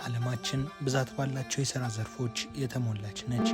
ዓለማችን ብዛት ባላቸው የሥራ ዘርፎች የተሞላች ነች።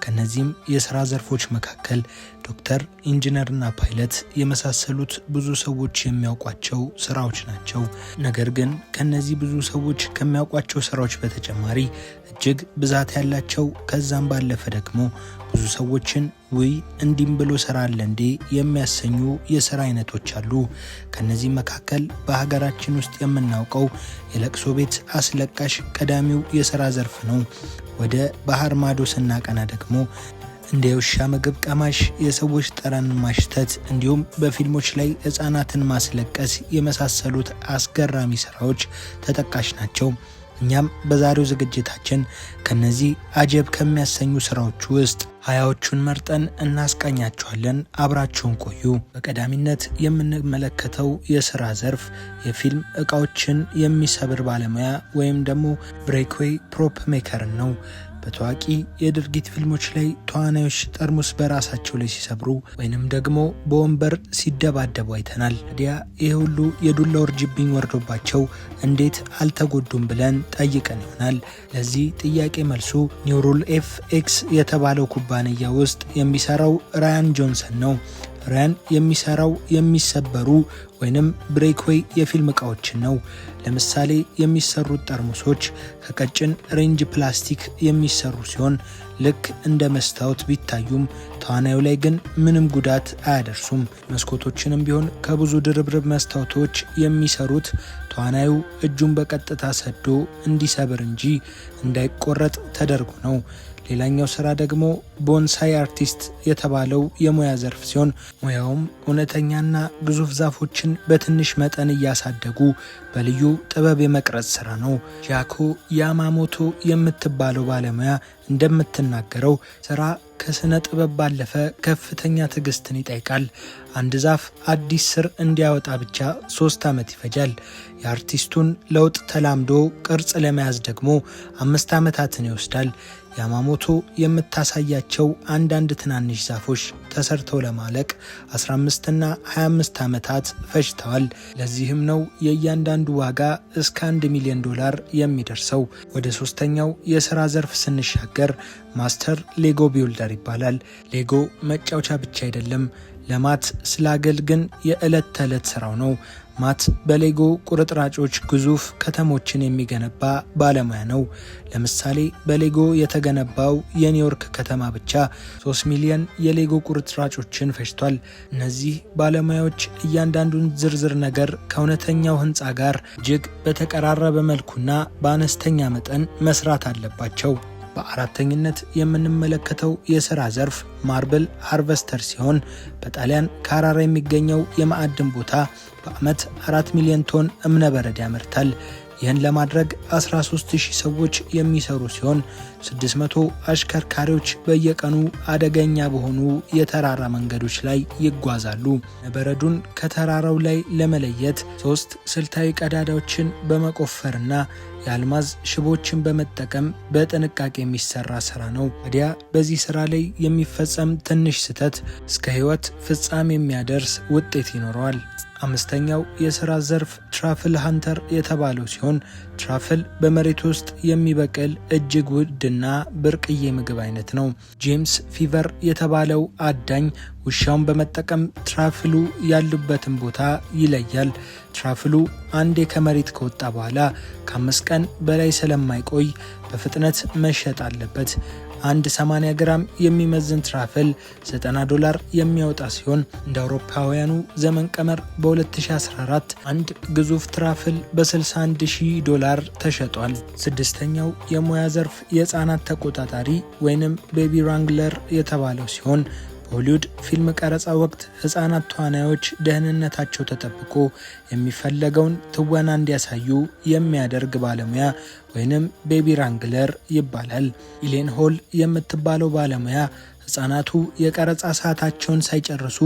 ከነዚህም የሥራ ዘርፎች መካከል ዶክተር፣ ኢንጂነርና ፓይለት የመሳሰሉት ብዙ ሰዎች የሚያውቋቸው ስራዎች ናቸው። ነገር ግን ከነዚህ ብዙ ሰዎች ከሚያውቋቸው ስራዎች በተጨማሪ እጅግ ብዛት ያላቸው፣ ከዛም ባለፈ ደግሞ ብዙ ሰዎችን ውይ እንዲህም ብሎ ስራ አለ እንዴ የሚያሰኙ የስራ አይነቶች አሉ። ከነዚህ መካከል በሀገራችን ውስጥ የምናውቀው የለቅሶ ቤት አስለቃሽ ቀዳሚው የስራ ዘርፍ ነው። ወደ ባህር ማዶ ስናቀና ደግሞ እንደ የውሻ ምግብ ቀማሽ፣ የሰዎች ጠረን ማሽተት እንዲሁም በፊልሞች ላይ ሕፃናትን ማስለቀስ የመሳሰሉት አስገራሚ ስራዎች ተጠቃሽ ናቸው። እኛም በዛሬው ዝግጅታችን ከነዚህ አጀብ ከሚያሰኙ ስራዎች ውስጥ 20ዎቹን መርጠን እናስቃኛችኋለን። አብራችሁን ቆዩ። በቀዳሚነት የምንመለከተው የስራ ዘርፍ የፊልም እቃዎችን የሚሰብር ባለሙያ ወይም ደግሞ breakaway prop maker ን ነው። በታዋቂ የድርጊት ፊልሞች ላይ ተዋናዮች ጠርሙስ በራሳቸው ላይ ሲሰብሩ ወይንም ደግሞ በወንበር ሲደባደቡ አይተናል። ታዲያ ይህ ሁሉ የዱላ ውርጅብኝ ወርዶባቸው እንዴት አልተጎዱም ብለን ጠይቀን ይሆናል። ለዚህ ጥያቄ መልሱ New Rule FX የተባለው ኩባንያ ውስጥ የሚሰራው ራያን ጆንሰን ነው። ራያን የሚሰራው የሚሰበሩ ወይንም breakaway የፊልም እቃዎችን ነው። ለምሳሌ የሚሰሩት ጠርሙሶች ከቀጭን range ፕላስቲክ የሚሰሩ ሲሆን ልክ እንደ መስታወት ቢታዩም ተዋናዩ ላይ ግን ምንም ጉዳት አያደርሱም። መስኮቶችንም ቢሆን ከብዙ ድርብርብ መስታወቶች የሚሰሩት ተዋናዩ እጁን በቀጥታ ሰዶ እንዲሰብር እንጂ እንዳይቆረጥ ተደርጎ ነው። ሌላኛው ስራ ደግሞ bonsai artist የተባለው የሙያ ዘርፍ ሲሆን ሙያውም እውነተኛና ግዙፍ ዛፎችን በትንሽ መጠን እያሳደጉ በልዩ ጥበብ የመቅረጽ ስራ ነው። ጃኮ ያማሞቶ የምትባለው ባለሙያ እንደምትናገረው ስራ ከስነ ጥበብ ባለፈ ከፍተኛ ትዕግስትን ይጠይቃል። አንድ ዛፍ አዲስ ስር እንዲያወጣ ብቻ 3 ዓመት ይፈጃል። የአርቲስቱን ለውጥ ተላምዶ ቅርጽ ለመያዝ ደግሞ 5 ዓመታትን ይወስዳል። ያማሞቶ የምታሳያቸው አንዳንድ ትናንሽ ዛፎች ተሰርተው ለማለቅ 15ና 25 ዓመታት ፈጅተዋል። ለዚህም ነው የእያንዳንዱ ዋጋ እስከ 1 ሚሊዮን ዶላር የሚደርሰው። ወደ ሶስተኛው የሥራ ዘርፍ ስንሻገር master Lego builder ይባላል። ሌጎ መጫወቻ ብቻ አይደለም። ለማት ስላገል ግን የዕለት ተዕለት ስራው ነው። ማት በሌጎ ቁርጥራጮች ግዙፍ ከተሞችን የሚገነባ ባለሙያ ነው። ለምሳሌ በሌጎ የተገነባው የኒውዮርክ ከተማ ብቻ 3 ሚሊዮን የሌጎ ቁርጥራጮችን ፈጅቷል። እነዚህ ባለሙያዎች እያንዳንዱን ዝርዝር ነገር ከእውነተኛው ህንፃ ጋር እጅግ በተቀራረበ መልኩና በአነስተኛ መጠን መስራት አለባቸው። በአራተኝነት የምንመለከተው የሥራ ዘርፍ marble harvester ሲሆን በጣሊያን ካራራ የሚገኘው የማዕድን ቦታ በዓመት 4 ሚሊዮን ቶን እብነበረድ ያመርታል። ይህን ለማድረግ 13,000 ሰዎች የሚሰሩ ሲሆን 600 አሽከርካሪዎች በየቀኑ አደገኛ በሆኑ የተራራ መንገዶች ላይ ይጓዛሉ። በረዱን ከተራራው ላይ ለመለየት ሶስት ስልታዊ ቀዳዳዎችን በመቆፈርና የአልማዝ ሽቦችን በመጠቀም በጥንቃቄ የሚሰራ ስራ ነው። ታዲያ በዚህ ስራ ላይ የሚፈጸም ትንሽ ስህተት እስከ ህይወት ፍጻሜ የሚያደርስ ውጤት ይኖረዋል። አምስተኛው የስራ ዘርፍ truffle hunter የተባለው ሲሆን truffle በመሬት ውስጥ የሚበቅል እጅግ ውድና ብርቅዬ ምግብ አይነት ነው። ጄምስ ፊቨር የተባለው አዳኝ ውሻውን በመጠቀም truffle ኡ ያሉበትን ቦታ ይለያል። Truffle ኡ አንዴ ከመሬት ከወጣ በኋላ ከ5 ቀን በላይ ስለማይቆይ በፍጥነት መሸጥ አለበት። አንድ 80 ግራም የሚመዝን truffle 90 ዶላር የሚያወጣ ሲሆን እንደ አውሮፓውያኑ ዘመን ቀመር በ2014 አንድ ግዙፍ truffle በ61 ሺህ ዶላር ተሸጧል። ስድስተኛው የሙያ ዘርፍ የህፃናት ተቆጣጣሪ ወይንም baby wrangler የተባለው ሲሆን በሆሊውድ ፊልም ቀረጻ ወቅት ህፃናት ተዋናዮች ደህንነታቸው ተጠብቆ የሚፈለገውን ትወና እንዲያሳዩ የሚያደርግ ባለሙያ ወይንም baby wrangler ይባላል። ኢሌን ሆል የምትባለው ባለሙያ ህጻናቱ የቀረጻ ሰዓታቸውን ሳይጨርሱ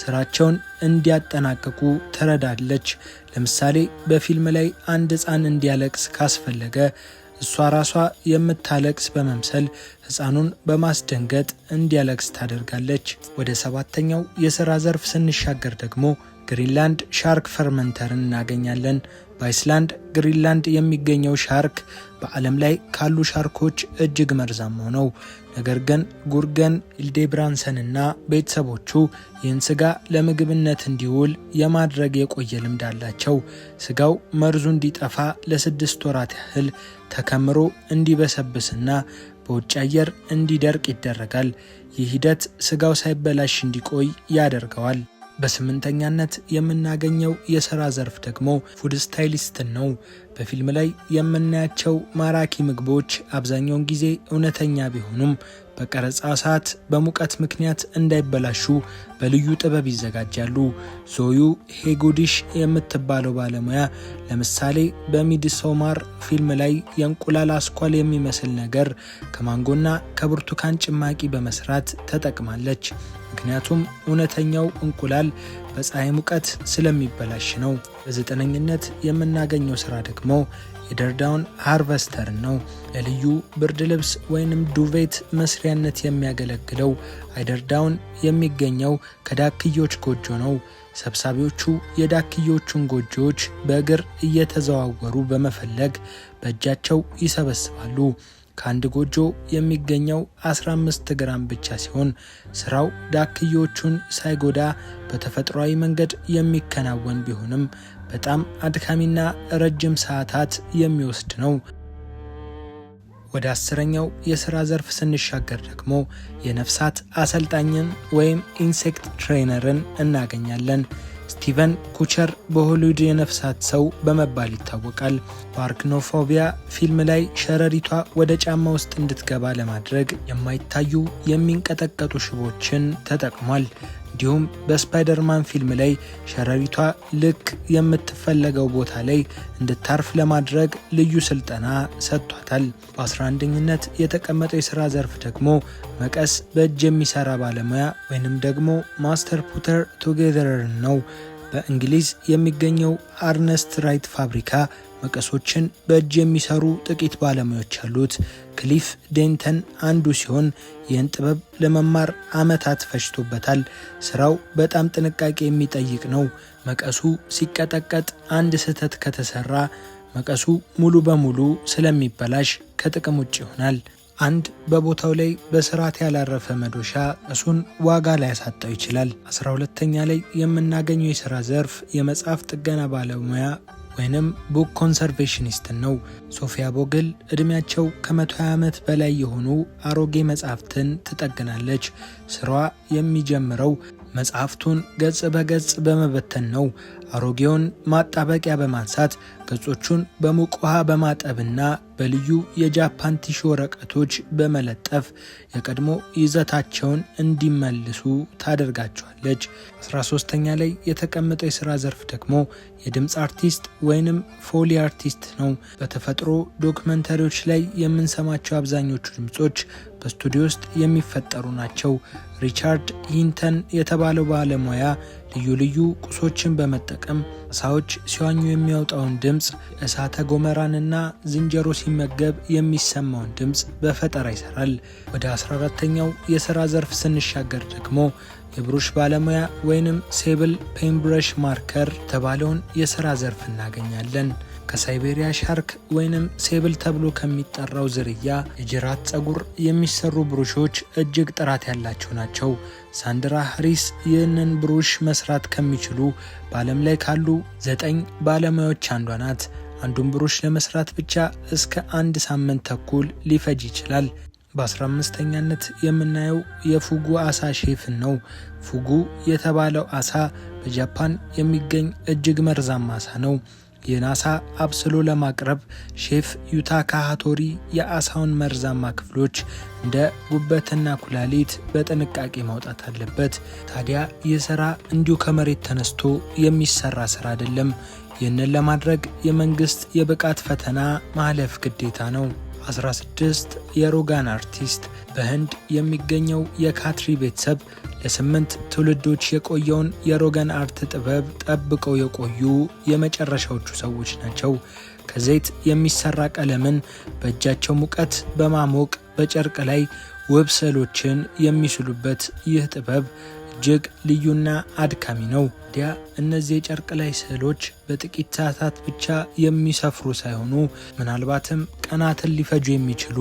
ስራቸውን እንዲያጠናቅቁ ትረዳለች። ለምሳሌ በፊልም ላይ አንድ ህፃን እንዲያለቅስ ካስፈለገ እሷ ራሷ የምታለቅስ በመምሰል ህፃኑን በማስደንገጥ እንዲያለቅስ ታደርጋለች። ወደ ሰባተኛው የሥራ ዘርፍ ስንሻገር ደግሞ ግሪንላንድ shark fermenter ን እናገኛለን። በአይስላንድ ግሪንላንድ የሚገኘው ሻርክ በዓለም ላይ ካሉ ሻርኮች እጅግ መርዛማው ነው። ነገር ግን ጉርገን ኢልዴብራንሰን እና ቤተሰቦቹ ይህን ስጋ ለምግብነት እንዲውል የማድረግ የቆየ ልምድ አላቸው። ስጋው መርዙ እንዲጠፋ ለ6 ወራት ያህል ተከምሮ እንዲበሰብስና በውጭ አየር እንዲደርቅ ይደረጋል። ይህ ሂደት ስጋው ሳይበላሽ እንዲቆይ ያደርገዋል። በስምንተኛነት የምናገኘው የሥራ ዘርፍ ደግሞ food stylist ን ነው። በፊልም ላይ የምናያቸው ማራኪ ምግቦች አብዛኛውን ጊዜ እውነተኛ ቢሆኑም በቀረጻ ሰዓት በሙቀት ምክንያት እንዳይበላሹ በልዩ ጥበብ ይዘጋጃሉ። ዞዩ ሄጉዲሽ የምትባለው ባለሙያ ለምሳሌ በሚድሶማር ፊልም ላይ የእንቁላል አስኳል የሚመስል ነገር ከማንጎና ከብርቱካን ጭማቂ በመስራት ተጠቅማለች። ምክንያቱም እውነተኛው እንቁላል በፀሐይ ሙቀት ስለሚበላሽ ነው። በዘጠነኝነት የምናገኘው ስራ ደግሞ የ eiderdown harvester ን ነው። ለልዩ ብርድ ልብስ ወይንም duvet መስሪያነት የሚያገለግለው eiderdown የሚገኘው ከዳክዬዎች ጎጆ ነው። ሰብሳቢዎቹ የዳክዬዎቹን ጎጆዎች በእግር እየተዘዋወሩ በመፈለግ በእጃቸው ይሰበስባሉ። ከአንድ ጎጆ የሚገኘው 15 ግራም ብቻ ሲሆን ስራው ዳክዬዎቹን ሳይጎዳ በተፈጥሯዊ መንገድ የሚከናወን ቢሆንም በጣም አድካሚና ረጅም ሰዓታት የሚወስድ ነው። ወደ 10ኛው የሥራ ዘርፍ ስንሻገር ደግሞ የነፍሳት አሰልጣኝን ወይም insect trainer ን እናገኛለን። ስቲቨን ኩቸር በሆሊውድ የነፍሳት ሰው በመባል ይታወቃል። በ Arachnophobia ፊልም ላይ ሸረሪቷ ወደ ጫማ ውስጥ እንድትገባ ለማድረግ የማይታዩ የሚንቀጠቀጡ ሽቦችን ተጠቅሟል። እንዲሁም በስፓይደርማን ፊልም ላይ ሸረሪቷ ልክ የምትፈለገው ቦታ ላይ እንድታርፍ ለማድረግ ልዩ ስልጠና ሰጥቷታል። በ11ኝነት የተቀመጠው የሥራ ዘርፍ ደግሞ መቀስ በእጅ የሚሰራ ባለሙያ ወይንም ደግሞ master putter togetherer ን ነው። በእንግሊዝ የሚገኘው አርነስት ራይት ፋብሪካ መቀሶችን በእጅ የሚሰሩ ጥቂት ባለሙያዎች አሉት። ክሊፍ ዴንተን አንዱ ሲሆን ይህን ጥበብ ለመማር ዓመታት ፈጅቶበታል። ስራው በጣም ጥንቃቄ የሚጠይቅ ነው። መቀሱ ሲቀጠቀጥ አንድ ስህተት ከተሰራ መቀሱ ሙሉ በሙሉ ስለሚበላሽ ከጥቅም ውጭ ይሆናል። አንድ በቦታው ላይ በስርዓት ያላረፈ መዶሻ እሱን ዋጋ ሊያሳጣው ይችላል። 12ኛ ላይ የምናገኘው የሥራ ዘርፍ የመጽሐፍ ጥገና ባለሙያ ወይንም book conservationist ን ነው። ሶፊያ ቦግል ዕድሜያቸው ከ120 ዓመት በላይ የሆኑ አሮጌ መጽሐፍትን ትጠግናለች። ስራዋ የሚጀምረው መጽሐፍቱን ገጽ በገጽ በመበተን ነው። አሮጌውን ማጣበቂያ በማንሳት፣ ገጾቹን በሙቅ ውሃ በማጠብና በልዩ የጃፓን tissue ወረቀቶች በመለጠፍ የቀድሞ ይዘታቸውን እንዲመልሱ ታደርጋቸዋለች። 13ኛ ላይ የተቀመጠው የሥራ ዘርፍ ደግሞ የድምፅ አርቲስት ወይንም foley artist ነው። በተፈጥሮ ዶክመንተሪዎች ላይ የምንሰማቸው አብዛኞቹ ድምፆች በስቱዲዮ ውስጥ የሚፈጠሩ ናቸው። ሪቻርድ ሂንተን የተባለው ባለሙያ ልዩ ልዩ ቁሶችን በመጠቀም አሳዎች ሲዋኙ የሚያወጣውን ድምፅ፣ እሳተ ገሞራንና ዝንጀሮ ሲመገብ የሚሰማውን ድምፅ በፈጠራ ይሰራል። ወደ 14ተኛው የሥራ ዘርፍ ስንሻገር ደግሞ የብሩሽ ባለሙያ ወይንም sable paintbrush marker የተባለውን የሥራ ዘርፍ እናገኛለን። ከሳይቤሪያ shark ወይንም sable ተብሎ ከሚጠራው ዝርያ የጅራት ፀጉር የሚሰሩ ብሩሾች እጅግ ጥራት ያላቸው ናቸው። ሳንድራ ሃሪስ ይህንን ብሩሽ መስራት ከሚችሉ በዓለም ላይ ካሉ ዘጠኝ ባለሙያዎች አንዷ ናት። አንዱን ብሩሽ ለመስራት ብቻ እስከ አንድ ሳምንት ተኩል ሊፈጅ ይችላል። በ15ኛነት የምናየው የፉጉ አሳ ሼፍን ነው። ፉጉ የተባለው አሳ በጃፓን የሚገኝ እጅግ መርዛማ አሳ ነው። ይህን አሳ አብስሎ ለማቅረብ ሼፍ ዩታካ ሃቶሪ የአሳውን መርዛማ ክፍሎች እንደ ጉበትና ኩላሊት በጥንቃቄ ማውጣት አለበት። ታዲያ ይህ ስራ እንዲሁ ከመሬት ተነስቶ የሚሰራ ስራ አይደለም። ይህንን ለማድረግ የመንግስት የብቃት ፈተና ማለፍ ግዴታ ነው። 16፣ የሮጋን አርቲስት። በህንድ የሚገኘው የካትሪ ቤተሰብ ለስምንት ትውልዶች የቆየውን የሮገን art ጥበብ ጠብቀው የቆዩ የመጨረሻዎቹ ሰዎች ናቸው። ከዘይት የሚሰራ ቀለምን በእጃቸው ሙቀት በማሞቅ በጨርቅ ላይ ውብ ስዕሎችን የሚስሉበት ይህ ጥበብ እጅግ እጅግ ልዩና አድካሚ ነው። ታዲያ እነዚህ የጨርቅ ላይ ስዕሎች በጥቂት ሰዓታት ብቻ የሚሰፍሩ ሳይሆኑ ምናልባትም ቀናትን ሊፈጁ የሚችሉ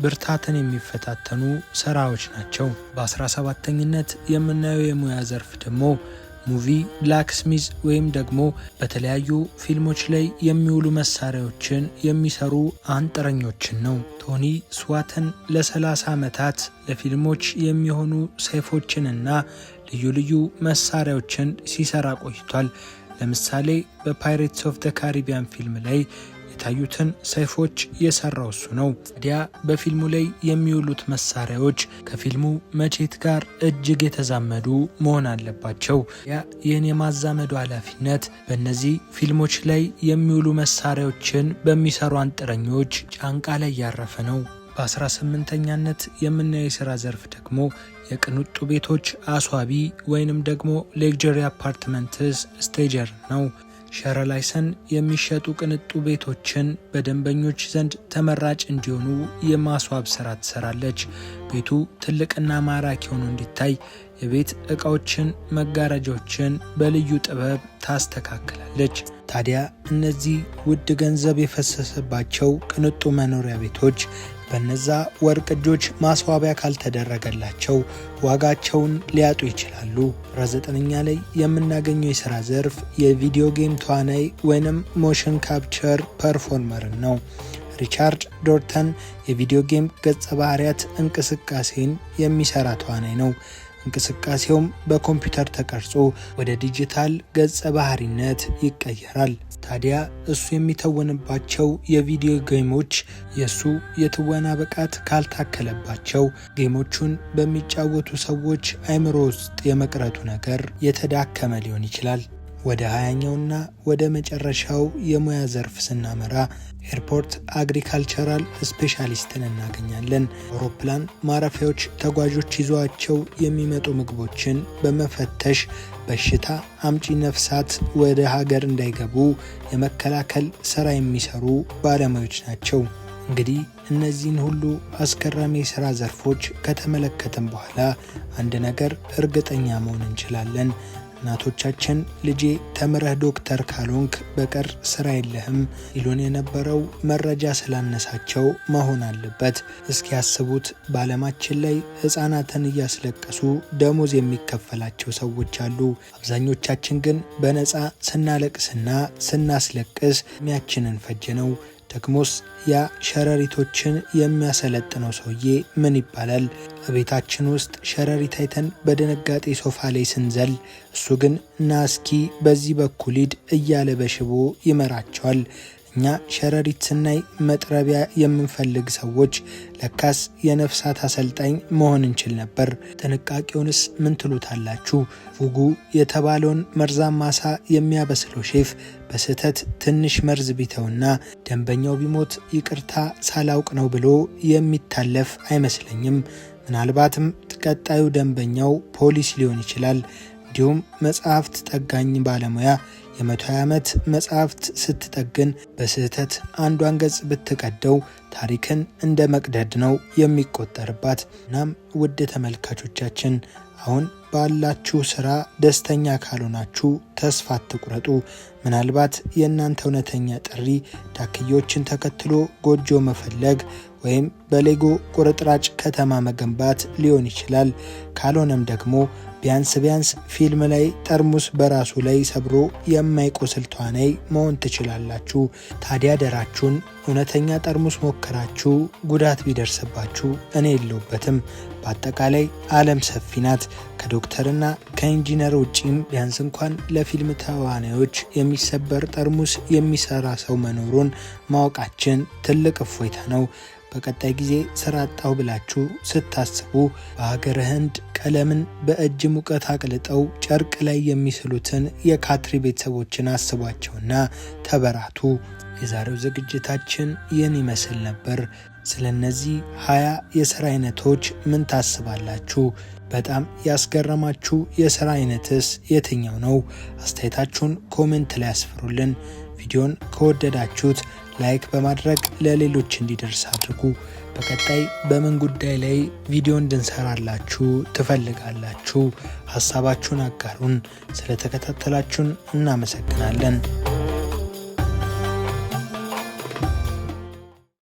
ብርታትን የሚፈታተኑ ስራዎች ናቸው። በ17ኝነት የምናየው የሙያ ዘርፍ ደግሞ movie blacksmith ወይም ደግሞ በተለያዩ ፊልሞች ላይ የሚውሉ መሳሪያዎችን የሚሰሩ አንጥረኞችን ነው። ቶኒ ስዋተን ለ30 ዓመታት ለፊልሞች የሚሆኑ ሰይፎችንና ልዩ ልዩ መሳሪያዎችን ሲሰራ ቆይቷል። ለምሳሌ በ Pirates of the Caribbean ፊልም ላይ የታዩትን ሰይፎች የሰራው እሱ ነው። ታዲያ በፊልሙ ላይ የሚውሉት መሳሪያዎች ከፊልሙ መቼት ጋር እጅግ የተዛመዱ መሆን አለባቸው። ያ ይህን የማዛመዱ ኃላፊነት በእነዚህ ፊልሞች ላይ የሚውሉ መሳሪያዎችን በሚሰሩ አንጥረኞች ጫንቃ ላይ ያረፈ ነው። በ18ኛነት የምናየው የስራ ዘርፍ ደግሞ የቅንጡ ቤቶች አስዋቢ ወይንም ደግሞ luxury apartments stager ነው። ሸረላይሰን የሚሸጡ ቅንጡ ቤቶችን በደንበኞች ዘንድ ተመራጭ እንዲሆኑ የማስዋብ ስራ ትሰራለች። ቤቱ ትልቅና ማራኪ ሆኖ እንዲታይ የቤት ዕቃዎችን፣ መጋረጃዎችን በልዩ ጥበብ ታስተካክላለች። ታዲያ እነዚህ ውድ ገንዘብ የፈሰሰባቸው ቅንጡ መኖሪያ ቤቶች በነዛ ወርቅ እጆች ማስዋቢያ ካልተደረገላቸው ዋጋቸውን ሊያጡ ይችላሉ። 19ኛ ላይ የምናገኘው የሥራ ዘርፍ የ video game ተዋናይ ወይንም motion capture performer ን ነው። ሪቻርድ ዶርተን የ video game ገጸ ባህሪያት እንቅስቃሴን የሚሰራ ተዋናይ ነው። እንቅስቃሴውም በኮምፒውተር ተቀርጾ ወደ ዲጂታል ገጸ ባህሪነት ይቀየራል። ታዲያ እሱ የሚተውንባቸው የ video game ኦች የእሱ የትወና ብቃት ካልታከለባቸው game ኦቹን በሚጫወቱ ሰዎች አይምሮ ውስጥ የመቅረቱ ነገር የተዳከመ ሊሆን ይችላል። ወደ 20ኛውና ወደ መጨረሻው የሙያ ዘርፍ ስናመራ airport agricultural specialist ን እናገኛለን። አውሮፕላን ማረፊያዎች ተጓዦች ይዟቸው የሚመጡ ምግቦችን በመፈተሽ በሽታ አምጪ ነፍሳት ወደ ሀገር እንዳይገቡ የመከላከል ስራ የሚሰሩ ባለሙያዎች ናቸው። እንግዲህ እነዚህን ሁሉ አስገራሚ የስራ ዘርፎች ከተመለከትን በኋላ አንድ ነገር እርግጠኛ መሆን እንችላለን። እናቶቻችን ልጄ ተምረህ ዶክተር ካልሆንክ በቀር ስራ የለህም ይሉን የነበረው መረጃ ስላነሳቸው መሆን አለበት። እስኪ ያስቡት፣ በዓለማችን ላይ ሕፃናትን እያስለቀሱ ደሞዝ የሚከፈላቸው ሰዎች አሉ። አብዛኞቻችን ግን በነፃ ስናለቅስና ስናስለቅስ ዕድሜያችንን ፈጀ ነው። ደግሞስ ያ ሸረሪቶችን የሚያሰለጥነው ሰውዬ ምን ይባላል? በቤታችን ውስጥ ሸረሪት አይተን በድንጋጤ ሶፋ ላይ ስንዘል፣ እሱ ግን ና እስኪ በዚህ በኩል ሂድ እያለ በሽቦ ይመራቸዋል። እኛ ሸረሪት ስናይ መጥረቢያ የምንፈልግ ሰዎች ለካስ የነፍሳት አሰልጣኝ መሆን እንችል ነበር። ጥንቃቄውንስ ምን ትሉታላችሁ? ፉጉ የተባለውን መርዛማ ዓሣ የሚያበስለው ሼፍ በስህተት ትንሽ መርዝ ቢተውና ደንበኛው ቢሞት ይቅርታ ሳላውቅ ነው ብሎ የሚታለፍ አይመስለኝም። ምናልባትም ቀጣዩ ደንበኛው ፖሊስ ሊሆን ይችላል። እንዲሁም መጽሐፍት ጠጋኝ ባለሙያ የ120 ዓመት መጽሐፍት ስትጠግን በስህተት አንዷን ገጽ ብትቀደው ታሪክን እንደ መቅደድ ነው የሚቆጠርባት። እናም ውድ ተመልካቾቻችን፣ አሁን ባላችሁ ስራ ደስተኛ ካልሆናችሁ ተስፋ አትቁረጡ። ምናልባት የእናንተ እውነተኛ ጥሪ ዳክዬዎችን ተከትሎ ጎጆ መፈለግ ወይም በሌጎ ቁርጥራጭ ከተማ መገንባት ሊሆን ይችላል። ካልሆነም ደግሞ ቢያንስ ቢያንስ ፊልም ላይ ጠርሙስ በራሱ ላይ ሰብሮ የማይቆስል ተዋናይ መሆን ትችላላችሁ። ታዲያ ደራችሁን እውነተኛ ጠርሙስ ሞክራችሁ ጉዳት ቢደርስባችሁ እኔ የለሁበትም። በአጠቃላይ ዓለም ሰፊ ናት። ከዶክተርና ከኢንጂነር ውጪም ቢያንስ እንኳን ለፊልም ተዋናዮች የሚሰበር ጠርሙስ የሚሰራ ሰው መኖሩን ማወቃችን ትልቅ እፎይታ ነው። በቀጣይ ጊዜ ስራ አጣሁ ብላችሁ ስታስቡ በሀገረ ህንድ ቀለምን በእጅ ሙቀት አቅልጠው ጨርቅ ላይ የሚስሉትን የካትሪ ቤተሰቦችን አስቧቸውና ተበራቱ። የዛሬው ዝግጅታችን ይህን ይመስል ነበር። ስለ እነዚህ 20 የስራ አይነቶች ምን ታስባላችሁ? በጣም ያስገረማችሁ የስራ አይነትስ የትኛው ነው? አስተያየታችሁን comment ላይ አስፍሩልን። ቪዲዮን ከወደዳችሁት like በማድረግ ለሌሎች እንዲደርስ አድርጉ። በቀጣይ በምን ጉዳይ ላይ ቪዲዮ እንድንሰራላችሁ ትፈልጋላችሁ? ሀሳባችሁን አጋሩን። ስለተከታተላችሁን እናመሰግናለን።